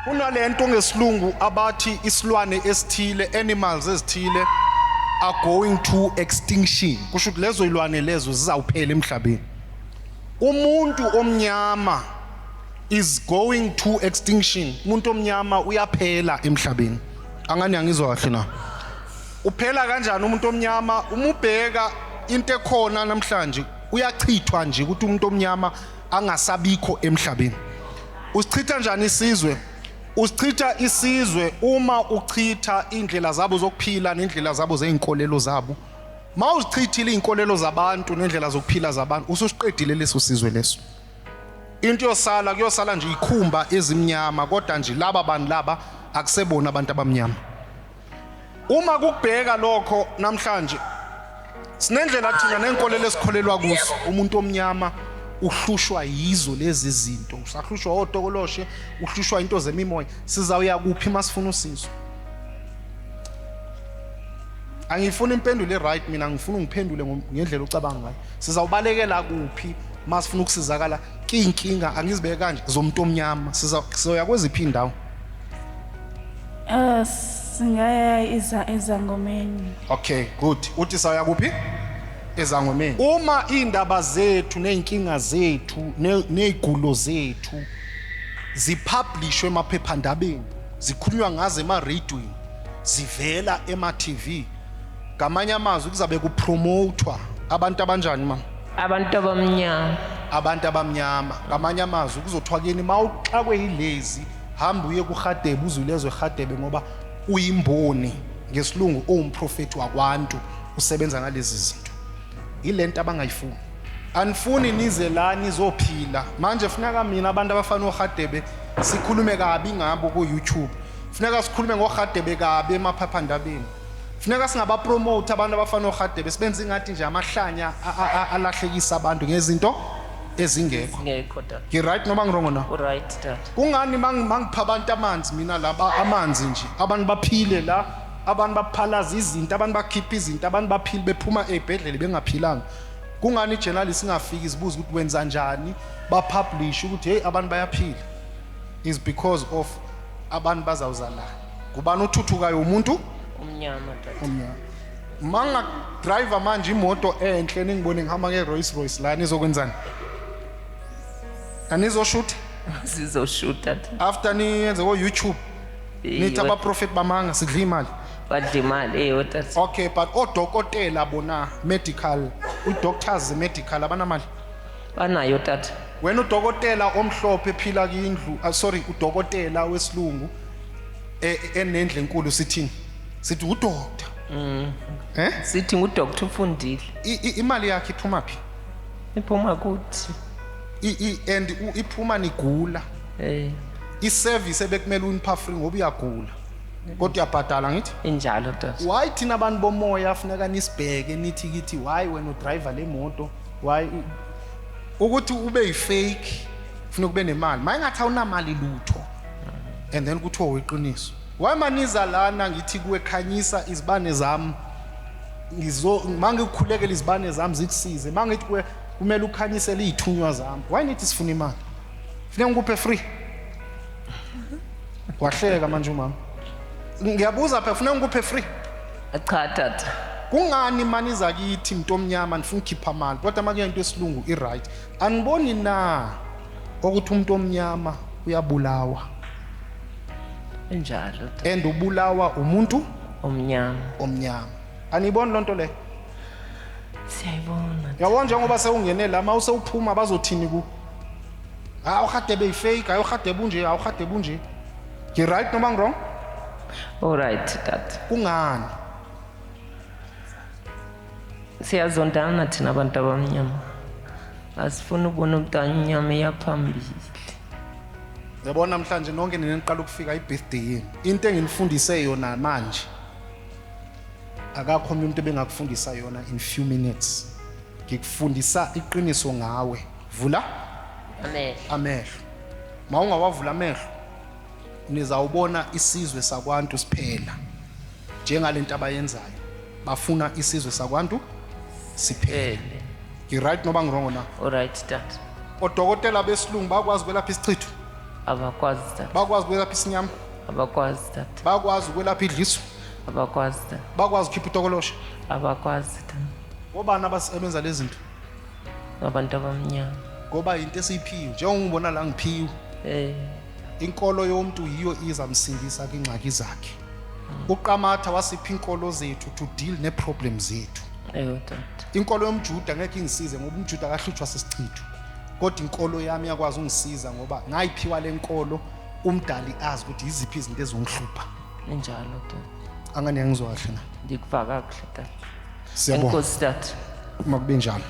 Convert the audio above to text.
Kunalento ngesilungu abathi isilwane esithile, animals ezithile are going to extinction. Kusho ukuthi lezo ilwane lezo zizawuphela emhlabeni. Umuntu omnyama is going to extinction. Umuntu omnyama uyaphela emhlabeni. Angani angizwa kahle na? Uphela kanjani umuntu omnyama? Uma ubheka into ekhona namhlanje uyachithwa nje ukuthi umuntu omnyama angasabikho emhlabeni. Usichitha njani isizwe? Usichitha isizwe uma uchitha indlela zabo zokuphila nendlela zabo zeyinkolelo zabo. Mawuzichithile izinkolelo zabantu nendlela zokuphila zabantu, ususiqedile leso sizwe leso. Into yosala kuyosala nje ikhumba ezimnyama kodwa nje laba bantu laba akusebona abantu abamnyama. Uma kukubheka lokho namhlanje sinendlela thina nenkolelo esikholelwa kuzo. Umuntu omnyama uhlushwa yizo lezi zinto, usahlushwa otokoloshe, uhlushwa into zemimoya. Sizawuya kuphi masifuna usizo? Angifuni impendulo e-right mina, ngifuna ungiphendule ngendlela ocabanga ngayo. Sizawubalekela kuphi masifuna ukusizakala kiyinkinga angizibeke kanje zomuntu omnyama? Sizoya kweziphi indawo? Singaya ezangomeni. Okay, good. Uthi sawuya kuphi? Ezangomeni. Uma iy'ndaba zethu ney'nkinga zethu ney'gulo zethu zipublishwe emaphephandabeni, zikhulunywa ngazo emarediyweni, zivela ema-TV, ngamanye amazwi kuzabe kupromothwa abantu abanjani mama? Abantu abamnyama. Abantu abamnyama. Ngamanye amazwi kuzothiwa kini mawuxakwe yilezi hamba uye kuRhadebe uzulezwe eRhadebe ngoba uyimboni ngesilungu uwumprofethi wakwantu usebenza ngalezi zinto. Yilento abangayifuni. Anifuni nize la nizophila. Manje funeka mina abantu abafana oRhadebe sikhulume kabi ngabo ku YouTube. Funeka sikhulume ngoRhadebe kabi emaphaphandabeni. Funeka singabapromote abantu abafana oRhadebe sibenze ingathi nje amahlanya alahlekisa abantu ngezinto ezingekho. Ngekho tata. Ngi-right noma ngirongo na? U-right tata. Kungani mangipha abantu amanzi mina laba amanzi nje abantu baphile la abantu baphalaza izinto abantu bakhipha izinto abantu baphile bephuma ey'bhedlela bengaphilanga. Kungani ijournalist ingafiki izibuza ukuthi wenza njani bapublish ukuthi hey abantu bayaphila? Is because of abantu bazawuza la. Ngubani othuthukayo? Umuntu omnyama tata. Omnyama. Manga driver manje imoto enhle ningibone ngihamba nge Rolls Royce la nizokwenzani? Anizoshutha? Sizoshuta tata. After niyenze ko YouTube nithi abaprofeti bamanga sidla imali. Badla imali eyo tata. Okay, but odokotela bona medical, u-doctors medical abanamali. Banayo tata. Wena udokotela omhlophe ephila kindlu, sorry, udokotela wesilungu enendlu enkulu sithini? Sithi udoctor. Eh? Sithi ngudoctor ufundile. Imali yakhe iphuma phi? Iphuma kuthi. And iphuma nigula. I-service ebekumele unipha free ngoba uyagula. Kodwa uyabhadala ngithi? Injalo tata. Why thina abantu bomoya funeka nisibheke nithi kithi why wena udriver le moto? Why ukuthi ube yifake ufuna kube nemali? Mayingathi awunamali lutho. And then kuthiwa iqiniso. Why maniza lana ngithi kuwe khanyisa izibane zami? Ngizo mangikukhulekela izibane zami zikusize. Mangithi kuwe kumele ukhanyisele izithunywa zami. Why nithi sifuna imali? Funa ngikuphe free. Wahleka manje umama. Ngiyabuza phela funa ngikuphe free. Cha tata. Kungani maniza kithi mntu omnyama nifuna ukukhipha imali kodwa makuya into esilungu i-right. Aniboni na ukuthi umuntu omnyama uyabulawa? Injalo tata. And ubulawa umuntu omnyama. Omnyama. Aniboni lonto le? Siyayibona. Yabona njengoba sewungene la mawusewuphuma bazothini ku? Hawu uRhadebe ifake, hayi uRhadebe unje, hawu uRhadebe unje. Ngi-right noma ngi-wrong? All right tata. Kungani? Siyazondana thina abantu abamnyama. Asifuni ukubona umuntu amnyama eyaphambili. Yabona namhlanje nonke nina niqala ukufika i-birthday yenu. Into enginifundise yona manje akakho omunye umuntu ebengakufundisa yona in few minutes. Ngikufundisa iqiniso ngawe. Vula amehlo. Amehlo. Mawungawavula amehlo nizawubona isizwe sakwantu siphela. Njengalento abayenzayo. Bafuna isizwe sakwantu siphele. Ngi-right noma ngirongo na? All right tata. Odokotela besilungu bakwazi ukwelapha isichitho? Abakwazi tata. Bakwazi ukwelapha isinyama? Abakwazi tata. Bakwazi ukwelapha idliso? Abakwazi tata. Bakwazi ukukhipha utokoloshe? Abakwazi tata. Ngobani abasebenza lezi zinto? Abantu abamnyama. Ngoba into esiyiphiwe, njengoba ngibona la ngiphiwe. Inkolo yomuntu yiyo izamsindisa kwingxaki zakhe. UQamatha wasipha inkolo zethu to deal ne-problems zethu. Eyo tata. Inkolo yomJuda ngeke ingisize ngoba umJuda akahlutshwa sisichitho. Kodwa inkolo yami iyakwazi ungisiza ngoba ngayiphiwa le nkolo umdali azi ukuthi yiziphi izinto ezongihlupha. Injalo tata. Angani ngizwa kahle na? Ndikuva kakuhle tata. Siyabonga. Enkosi tata. Uma kube njalo.